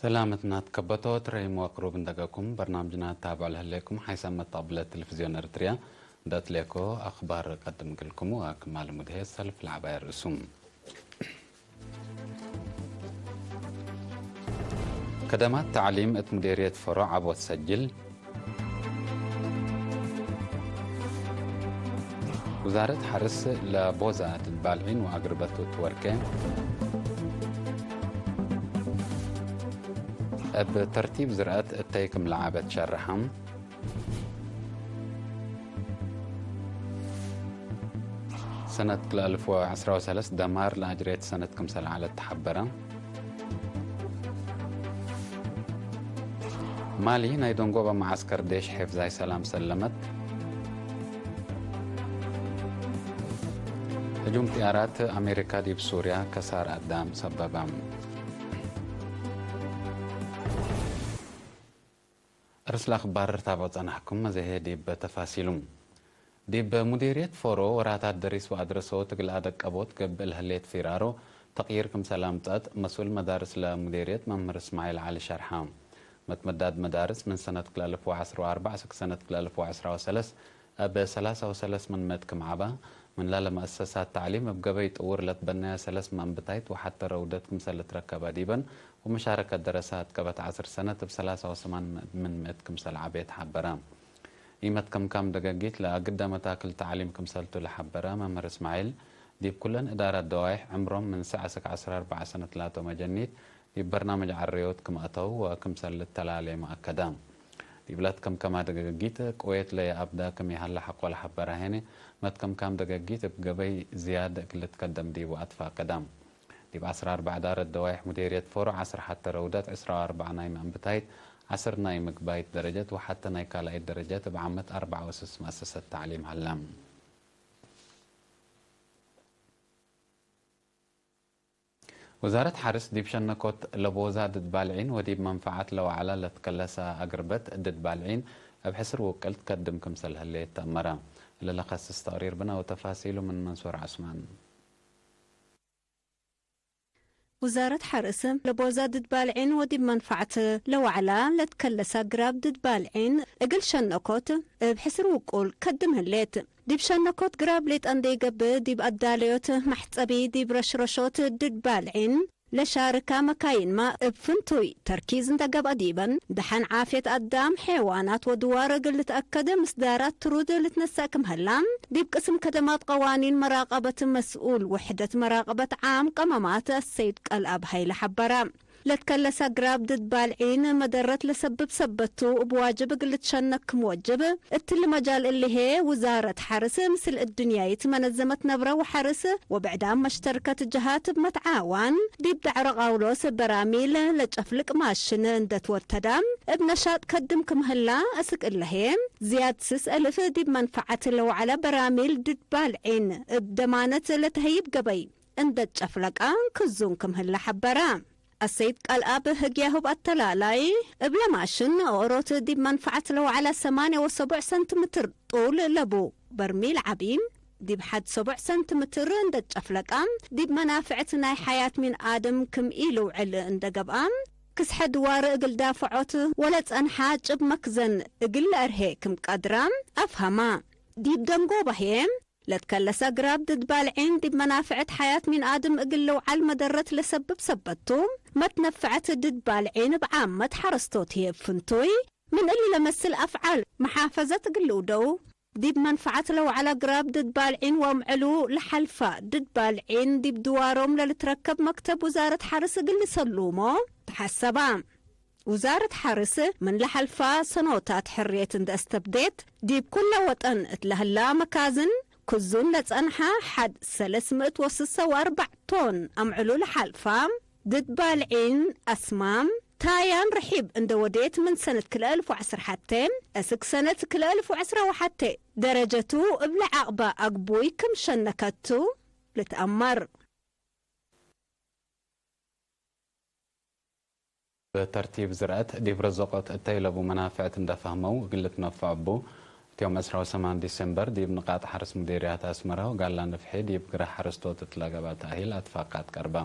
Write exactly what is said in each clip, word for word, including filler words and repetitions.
ሰላመትና ትከበቶ ትረይም ወቅሩብ እንደገኩም በርናምጅና ታብዕ ለህሌኩም ሓይሰ መተቅብለ ቴሌቪዝዮን ኤርትርያ ደትሌኮ አክባር ቀድም እግልኩም ወክማል ሙድሄ ሰልፍ ለዐባየ ርእሱም። ከደማት ተዕሊም እት ሙዴርየት ፈሮዕ አቦት ሰጅል። ውዛረት ሐርስ ለቦዛት ባልዒን ወአግርበቱ ትወርቄ። እብ ተርቲብ ዝርአት እተይ ክም ለዓበት ሸርሐም። ሰነት ክልኤ አልፍ ወዐስራ ወሰለስ ደማር ለአጅሬት ሰነት ክምሰል ዐለት ተሐበረ። ማሊ ናይ ደንጎበ መዓስከር ዴሽ ሔፍዛይ ሰላም ሰለመት። ህጁም ጥያራት አሜሪካ ዲብ ሱርያ ከሳር አዳም ሰበበ። እርስ ለአክባር ታብዖ ጸናሕኩም፣ መዘሄ ዲብ ተፋሲሉም። ዲብ ሙዴርየት ፎሮ ወራታት ደሪስ ወአድረሶት እግል አደቀቦት ገብእ ለህሌት ፊራሮ ተቅይር ክምሰል አምጸት መስኡል መዳርስ ለሙዴርየት መምህር እስማዒል ዐሊ ሸርሐ። መትመዳድ መዳርስ ምን ሰነት ክልኤ አልፍ ወዐስራ ወአርበዕ እስክ ሰነት ክልኤ አልፍ ወዐስራ ወሰለስ እብ ሰላሳ ወሰለስ ምን ምእት ክም ዐባ፣ ምን ላለ መአሰሳት ተዕሊም እብ ገበይ ጥውር ለትበነያ ሰለስ መንብታይት ወሐተ ረውደት ክምሰል ልትረከበ ዲበን፣ ወመሻረከት ደረሳት ቀበት ዐስር ሰነት እብ ሰላሳ ወሰማን ምን ምእት ክምሰል ዐቤት ሐበረ። ኢመት ከምካም ደገጊት ለአግደ መታክል ተዕሊም ክምሰልቱ ለሐበረ መምህር እስማዒል፣ ዲብ ኩለን እዳራት ደዋይሕ ዕምሮም ምን ሰዕ እስክ ዐስር አርበዕ ሰነት ላቶም አጀኒት ዲብ በርናምጅ ዐረዮት ክም አተው ወክምሰል ልተላሌመ አከደ። ዲብለ ትከምከማ ደገጊት፣ ቅዌት ለየአብዳ ክም ይሀለ ሐቆ ለሐበረ ሄኔ፣ መትከምካም ደገጊት እብ ገበይ ዝያድ እግል ልትከደም ዲቡ አትፋቀደ። ዲብ ዐስር አርበዕ ዳረት ደዋይሕ ሙዴርየት ፎሮ ዐስር ሐተ ረውደት፣ ዕስራ ወአርበዕ ናይ መንብታይት፣ ዐስር ናይ ምግባይት ደረጀት ወሐተ ናይ ካልኣይት ደረጀት እብ ዓመት አርበዕ ወስስ መአሰሰት ተዕሊም ሀለ። ውዛረት ሐርስ ዲብ ሸነኮት ለቦዛ ድድ ባልዒን ወዲብ መንፈዓት ለወዐላ ለትከለሰ አግርበት ድድ ባልዒን እብ ሕስር ውቅልት ከድም ክምሰል ህሌት ተአመረ። እለ ለከስስ ተቅሪር ብነ ወተፋሲሉ ምን መንሱር ዐስማን። ውዛረት ሐርስ ለቦዛ ድድ ባልዒን ወዲብ መንፈዓት ለወዐላ ለትከለሰ ግራብ ድድ ባልዒን እግል ሸነኮት እብ ሕስር ውቁል ከድም ህሌት። ዲብ ሸነኮት ግራብ ሌጠ እንዴ ገብእ፣ ዲብ አዳለዮት መሕጸቢ፣ ዲብ ረሽረሾት ድድ ባልዒን ለሻርካ መካይንመ እብ ፍንቱይ ተርኪዝ እንደ ገብአ ዲበን፣ ደሐን ዓፍየት አዳም፣ ሐይዋናት ወድዋር እግል ልትአከድ ምስዳራት ትሩድ ልትነሰእ ክም ሀላ፣ ዲብ ቅስም ከደማት ቀዋኒን መራቀበት መስኡል ውሕደት መራቀበት ዓም ቀመማት አሰይድ ቀልአብ ሀይለ ሐበረ። ለትከለሰ ግራብ ድድ ባልዒን መደረት ለሰብብ ሰበት ቱ፣ እብ ዋጅብ እግል ልትሸነክ ክም ወጅብ። እትሊ መጃል እሊ ህዬ፣ ውዛረት ሐርስ ምስል እድንያይት መነዘመት ነብረ ወሐርስ ወብዕዳም መሽተርከት ጀሃት እብ መትዓዋን፣ ዲብ ዳዕሮ ቃውሎስ በራሚል ለጨፍልቅ ማሽን እንደ ትወተዳ እብ ነሻጥ ከድም ክም ህላ፣ እስክ እለ ህዬ፣ ዝያድ ስስ እልፍ ዲብ መንፈዓት ለወዐለ በራሚል ድድ ባልዒን እብ ደማነት ለተህይብ ገበይ እንደ ትጨፍለቀ ክዙን ክም ህለ ሐበረ። አሰይድ ቃልአብ ህግያሁ እብ አተላላይ፣ እብለ ማሽን ኦሮት ዲብ መንፈዐት ለወዐለ ሰማንያ ወሰቡዕ ሰንቲምትር ጡል ለቡ በርሚል ዐቢ፣ ዲብ ሐድ ሰቡዕ ሰንቲምትር እንደ ትጨፍለቀ፣ ዲብ መናፍዕት ናይ ሐያት ሚን አድም ክም ኢልውዕል እንደ ገብአ፣ ክስሐ ድዋር እግል ዳፍዖት ወለጸንሐ ጭብ መክዘን እግል ለአርሄ ክም ቀድረ አፍሀመ። ዲብ ደንጎበ ህዬ፣ ለትከለሰ ግራብ ድድ ባልዒን ዲብ መናፍዐት ሐያት ሚን አድም እግል ልውዓል መደረት ለሰብብ ሰበት ቱ፣ መትነፈዐት ድድ ባልዒን እብ ዓመት ሐረስቶት ህዬ እብ ፍንቱይ ምን እሊ ለመስል አፍዓል መሓፈዘት እግል ልውደው፣ ዲብ መንፈዐት ለወዐለ ግራብ ድድ ባልዒን ወአምዕሉ ለሐልፋ ድድ ባልዒን ዲብ ድዋሮም ለልትረከብ መክተብ ውዛረት ሐርስ እግል ልሰሉሞ ተሐሰባ። ውዛረት ሐርስ ምን ለሐልፋ ሰኖታት ሕርየት እንደ አስተብዴት፣ ዲብ ኩለ ወጠን እት ለህላ መካዝን ክዙን ለጸንሐ ሐድ ሰለስ ምእት ወስሰ ወአርበዕ ቶን አምዕሉ ለሐልፋ ድድ ባልዒን አስማም ታያን ርሒብ እንደ ወዴት ምን ሰነት ክልኤ አልፍ ወዐስር ሐቴ እስክ ሰነት ክልኤ አልፍ ወዐስራ ወሐቴ ደረጀቱ እብለ ዐቅበ አግቡይ ክም ሸነከቱ ልትአመር። እብ ተርቲብ ዝርአት ዲብ ረዘቆት እተይ ለቡ መናፍዕት እንደ ፈህመው እግል ልትነፈዕ እቡ፣ እት ዮም ዕስራ ወሰማን ዲሴምበር ዲብ ንቃጥ ሐርስ ሙዴርያት አስመረ ወጋላ ንፍሒ ዲብ ግረ ሐረስቶት እት ለገብአ ተእሂል አትፋቃት ቀርበ።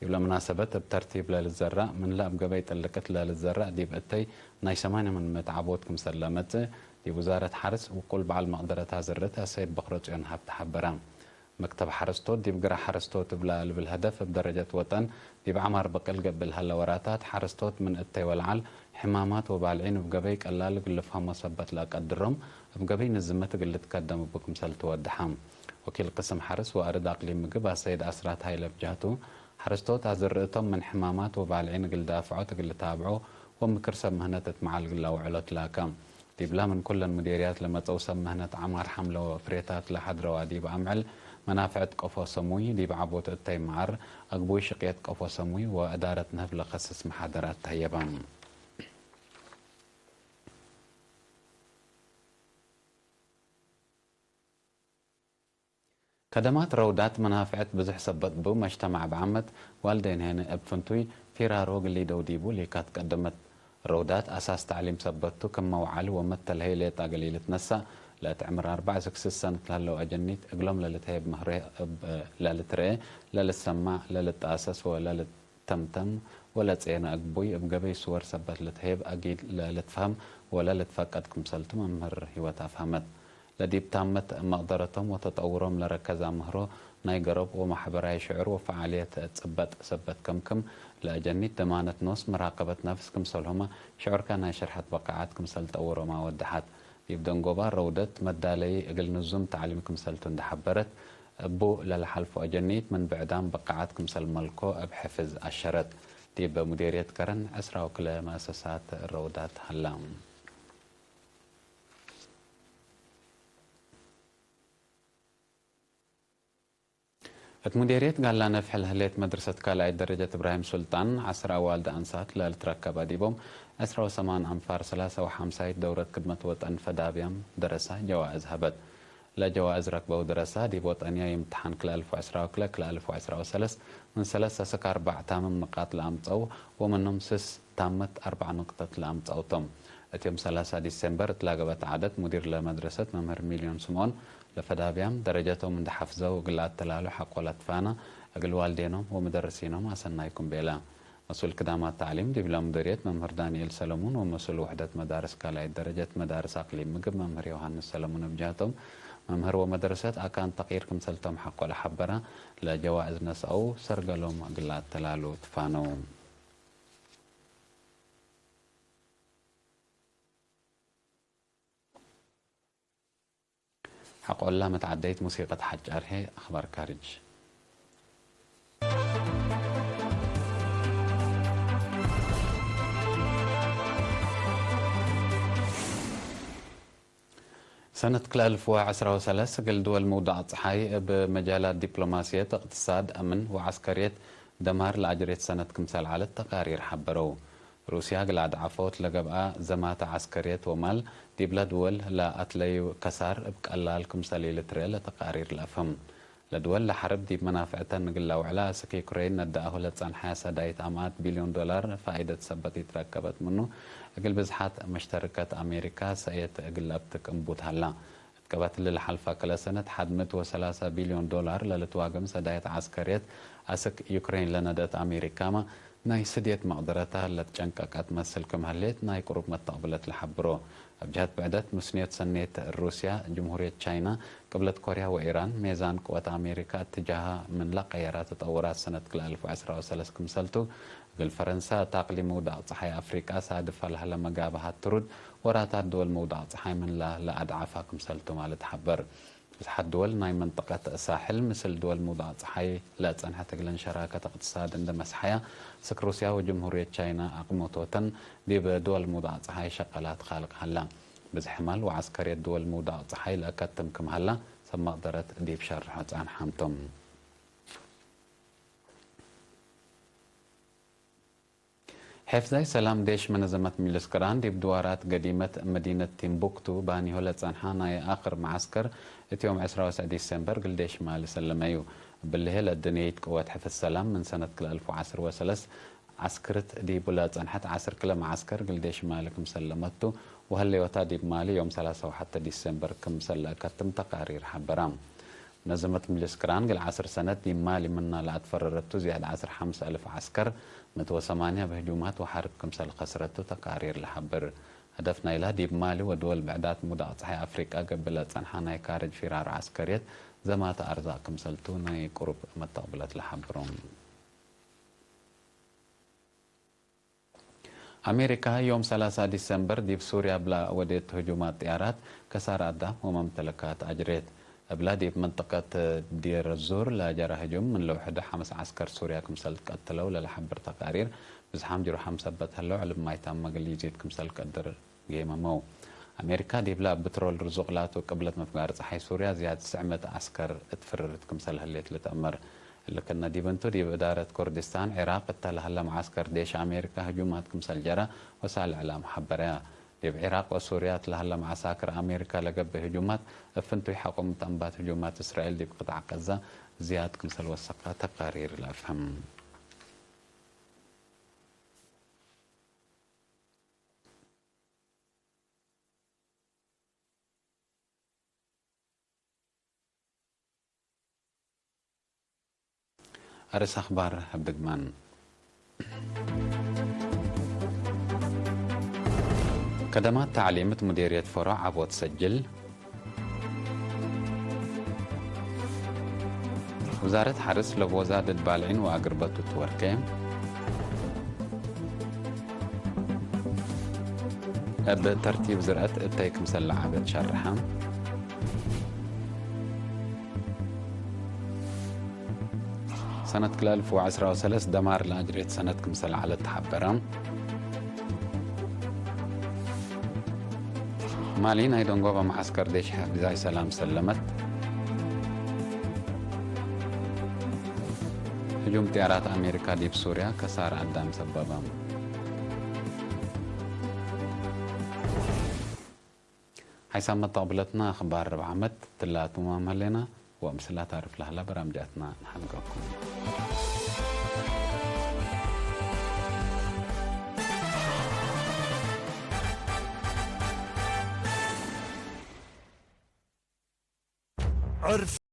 ዲብለ መናሰበት እብ ተርቲብ ለልዘረእ ምንለ እብ ገበይ ጥልቅት ለልዘረእ ዲብ እተይ ናይ ሰማንያ ምን ምእት ዓቦት ክምሰል ለመጽእ ዲብ ውዛረት ሐርስ ውቁል በዐል መቅደረት አዝርት አሰይድ በክረጽዮን ሀብተ ሐበረ። መክተብ ሐረስቶት ዲብ ግረ ሐረስቶት እብ ለልብል ሀደፍ እብ ደረጀት ወጠን ዲብ ዐማር ብቅል ገብእ ለሀለ ወራታት ሐረስቶት ምን እተይ ወለዐል ሕማማት ወባልዒን እብ ገበይ ቀላል እግል ልፍሀሞ ሰበት ለአቀድሮም እብ ገበይ ንዝመት እግል ልትከደም እቡ ክምሰል ትወደሐ። ወኪል ቅስም ሐርስ ወአርድ አቅሊም ምግብ አሰይድ አስራት ሀይለ እብ ጀህቱ፣ ሐረስቶት አዝርእቶም ምን ሕማማት ወባልዒን እግል ዳፍዖት እግል ልታብዖ ወምክር ሰብ ምህነት እት መዓል እግል ለአውዕሎ ትላከ። ዲብላ ምን ኩለን ሙዴርያት ለመጸው ሰብ ምህነት ዐማር ሐምለ ወፍሬታት ለሐድረዋ ዲብ አምዕል መናፍዕት ቀፎ ሰሙይ፣ ዲብ ዐቦት እተይ መዓር፣ አግቡይ ሽቅየት ቀፎ ሰሙይ ወእዳረት ነህብ ለከስስ መሓደራት ተህየበ። ከደማት ረውዳት መናፍዕት ብዙሕ ሰበት እቡ መጅተማዕ ብዓመት፣ ዋልዴን ሄነ እብ ፍንቱይ ፊራሮ እግል ሊደው ዲቡ ሊካት ቀደመት። ረውዳት አሳስ ተዕሊም ሰበት ቱ፣ ክም መውዓል ወመተልሀይ ሌጣ እግል ኢልትነሳእ፣ ለእት ዕምር አርበዕ እስክ ስስ ሰነት ለህለው አጀኒት እግሎም ለልትሀየብ ምህሬ እብ ለልትርኤ፣ ለልትሰማዕ፣ ለልትአሰስ ወለልት ተምተም ወለጼነ አግቡይ እብ ገበይ ስወር ሰበት ልትሀየብ አጊድ ለልትፈሀም ወለልትፈቀድ ክምሰልቱ መምህር ህይወት አፍሀመት። ለዲብ ታመት መቅደረቶም ወተጠውሮም ለረከዛ ምህሮ ናይ ገሮብ ወማሕበራይ ሽዑር ወፈዓልየት ጽበጥ ሰበት ከምክም ለአጀኒት ደማነት ኖስ መራቀበት ነፍስ ክምሰልሁመ ሽዑርካ ናይ ሸርሐት በቃዓት ክምሰል ጠውሮማ ወደሐት። ዲብ ደንጎባ ረውደት መዳለዪ እግል ንዙም ተዕሊም ክምሰልቱ እንዴ ሐበረት፣ እቡ ለለሐልፎ አጀኒት ምን ብዕዳም በቃዓት ክምሰል መልኮ እብ ሕፍዝ አሸረት። ዲብ ሙዴርየት ከረን ዕስራ ወክለ መአሰሳት ረውዳት ሀላ። እት ሙዴርየት ጋላ ነፍሕ ለህሌት መድርሰት ካልኣይት ደረጀት እብራሂም ሱልጣን፣ ዐስር አዋልድ አንሳት ለልትረከበ ዲቦም፣ ዕስራ ወሰማን አንፋር ሰላሳ ወሐምሳይት ደውረት ክድመት ወጠን ፈዳብያም ደረሳ ጀዋእዝ ሀበት። ለጀዋእዝ ረክበው ደረሳ፣ ዲብ ወጠንያይ እምትሓን ክልአልፍ ወዕስራ ወክለ፣ ክልአልፍ ወዕስራ ወሰለስ፣ ምን ሰለስ አስክ አርበዕ ታምም ንቃጥ ለአምጸው፣ ወምኖም ስስ ታመት አርበዕ ንቅጠት ለአምጸው ቶም። እት ዮም ሰላሳ ዲሴምበር እት ላገበት ዓደት፣ ሙዲር ለመድረሰት መምህር ሚልዮን ስምኦን፣ ለፈዳብያም ደረጀቶም እንዴ ሐፍዘው እግል ለአተላሉ ሐቆ ለትፋና፣ እግል ዋልዴኖም ወመደርሲኖም አሰናይኩም ቤለ። መስኡል ክዳማት ተዕሊም ዲብለ ሙዲርየት መምህር ዳንኤል ሰለሙን ወመስኡል ውሕደት መዳርስ ካልኣይት ደረጀት መዳርስ አቅሊም ምግብ መምህር ዮሐንስ ሰለሙን እብ ጀህቶም፣ መምህር ወመደርሰት አካን ተቅይር ክምሰልቶም ሐቆ ለሐበረ፣ ለጀዋእዝ ነስአው ሰርገሎም እግል ለአተላሉ ትፋነው። ሐቆላ መትዓደይት ሙሲቀት ሐጫር ህዬ አኽባር ካርጅ። ሰነት ክልአልፍ ወዐስራ ወሰለስ እግል ድወል ምውዳቅ ጸሓይ እብ መጃላት ዲፕሎማስየት፣ እቅትሳድ፣ አምን ወዐስከርየት ደማር ለአጅሬት ሰነት ክምሰል ዐለት ተቃሪር ሐበረው። ሩስያ እግል አድዓፎት ለገብአ ዘማተ ዐስከርየት ወማል ዲብለ ድወል ለአትለዩ ከሳር እብ ቀላል ክምሰል ኢልትርኤ ለተቃሪር ለአፍህም። ለድወል ለሐርብ ዲብ መናፍዕተን እግል ለአውዕላ፣ አስክ ዩክሬን ነደአሁ ለጸንሐ ሰዳይት አምኣት ቢልዮን ዶላር ፋኢደት ሰበት ኢትረከበት ምኑ፣ እግል ብዝሓት መሽተርከት አሜሪካ ሰእየት እግል ለአብትክ እንቡት ሀላ። እት ቀበት እሊ ለሐልፈ ክለ ሰነት ሐድ ምእት ወሰላሳ ቢልዮን ዶላር ለልትዋገም ሰዳይት ዐስከርየት አስክ ዩክሬን ለነደአት አሜሪካመ፣ ናይ ስድየት መቅደረታ ለትጨንቀቀት መስል ክም ህሌት ናይ ቅሩብ መተቅብለት ለሐብሮ። እብ ጀሀት ብዕደት፣ ምስንዮት ሰኔት ሩስያ፣ ጅምሁርየት ቻይና፣ ቅብለት ኮርያ ወኢራን፣ ሜዛን ቅወት አሜሪካ እትጃሃ ምን ለቀየራ ተጠውራት ሰነት ክልአልፍ ወዐስራ ወሰለስ ክምሰልቱ፣ እግል ፈረንሳ እት አቅሊም ምውዳቅ ጸሓይ አፍሪቃ ሳድፋ ለሀለ መጋብሀት ትሩድ ወራታት ድወል ምውዳቅ ጸሓይ ምንላ ለአድዓፋ ክምሰልቱ ማለት ሐበር። ብዝሓት ድወል ናይ መንጠቀት ሳሕል፣ ምስል ድወል ምውዳቅ ጸሓይ ለጸንሐት እግለን ሸራከት እቅትሳድ እንዴ መስሐያ፣ አስክ ሩስያ ወጅምሁርየት ቻይና አቅሞቶተን ዲብ ድወል ምውዳቅ ጸሓይ ሸቀላት ካልቅ ሀላ። ብዝሕ ማል ወዐስከርየት ድወል ምውዳቅ ጸሓይ ለአከትም ክም ሀላ፣ ሰብ መቅደረት ዲብ ሸርሖ ጸንሓም ቶም። ሔፍዛይ ሰላም ዴሽ መነዘመት ሚሊስ ቅራን ዲብ ድዋራት ገዲመት መዲነት ቲምቡክቱ ባኒሆ ለጸንሐ ናይ አክር መዓስከር እት ዮም ዕስራ ወትስዕ ዲሴምበር እግል ዴሽ ማሊ ሰለመዩ። እብሊ ህሌት፣ ለድንየይት ቅወት ሕፍዝ ሰላም ምን ሰነት ክልአልፍ ወዐስር ወሰለስ ዐስክርት ዲቡ ለጸንሐት ዐስር ክለ መዓስከር እግል ዴሽ ማሊ ክም ሰለመቱ ወሀለዮታ ዲብ ማሊ ዮም ሰላሳ ወሐተ ዲሴምበር ክምሰል ለአከትም ተቃሪር ሐበራ። ነዘመት ምጅልስ ቅራን እግል ዐስር ሰነት ዲብ ማሊ ምና ለአትፈረረቱ ዝያድ ዐስር ሐምስ አልፍ ዐስከር፣ ምእት ወሰማንያ እብ ህጁማት ወሐርብ ክምሰል ከስረቱ ተቃሪር ለሐብር። ሀደፍ ናይላ ዲብ ማሊ ወድወል ብዕዳት ሙዳቅ ጸሓይ አፍሪቀ ገብእ ለጸንሐ ናይ ካርጅ ፊራር ዐስከርየት ዘማተ አርዛቅ ክምሰልቱ ናይ ቅሩብ መተቅብለት ለሐብሮም። አሜሪካ፣ ዮም ሰላሳ ዲሰምበር ዲብ ሱርያ እብላ ወዴት ህጁማት ጥያራት ከሳር አዳም ወመምተለካት አጅሬት። እብላ ዲብ መንጠቀት ዲር ዙር ለጀረ ህጁም ምን ለውሕዱ ሐምስ ዐስከር ሱርያ ክምሰል ቀትለው ለለሐብር ተቃሪር፣ ብዝሓም ጅሩሓም ሰበት ህለው፣ ዕልብ ማይታም መግል ይዚድ ክምሰል ቀድር ጌመመው። አሜሪካ ዲብላ ብትሮል ርዙቅ ላቱ ቅብለት ምፍጋር ጸሓይ ሱርያ ዝያድ ትስዕ ምእት ዐስከር እት ፍርርት ክምሰል ህሌት ልትአመር። እሊ ክነ ዲብ እንቱ፣ ዲብ እዳረት ኩርዲስታን ዒራቅ እተ ለሀለ መዓስከር ዴሽ አሜሪካ ህጁማት ክምሰል ጀረ ወሳል እዕላም ሐበረያ። ዲብ ዒራቅ ወሱርያ እት ለሀለ መዓሳክር አሜሪካ ለገብእ ህጁማት፣ እብ ፍንቱይ ሐቆ ምትአንባት ህጁማት እስራኤል ዲብ ቅጣዕ ቀዛ ዝያድ ክምሰል ወሰቀ ተቃሪር ለአፍህም። አርእስ አኽባር እብ ድግማን። ከደማት ተዕሊም እት ሙዴርየት ፈሮዕ አቦት ሰጅል። ውዛረት ሐርስ ለቦዛ ድድ ባልዒን ወአግርበቱ ትወርኬ። እብ ተርቲብ ዝርአት እተይ ክምሰል ለዐበት ሸርሐ። ሰነት ክልኤ አልፍ ወዐስራ ወሰለስ ደማር ለአጅሬት ሰነት ክምሰል ዐለት ተሐበረ። ማሊ ናይ ደንጎበ መዓስከር ዴሽ ሕፍዛይ ሰላም ሰለመት። ህጁም ጥያራት አሜሪካ ዲብ ሱርያ ከሳር አዳም ሰበበ። ሓይሳም መተቅብለትና አኽባር ርብዕ ዓመት ትላ ትማም ሀሌና፣ ወምስላ ታርፍ ለሀላ በራምጃትና ነሐልቀኩም። ዕርፍ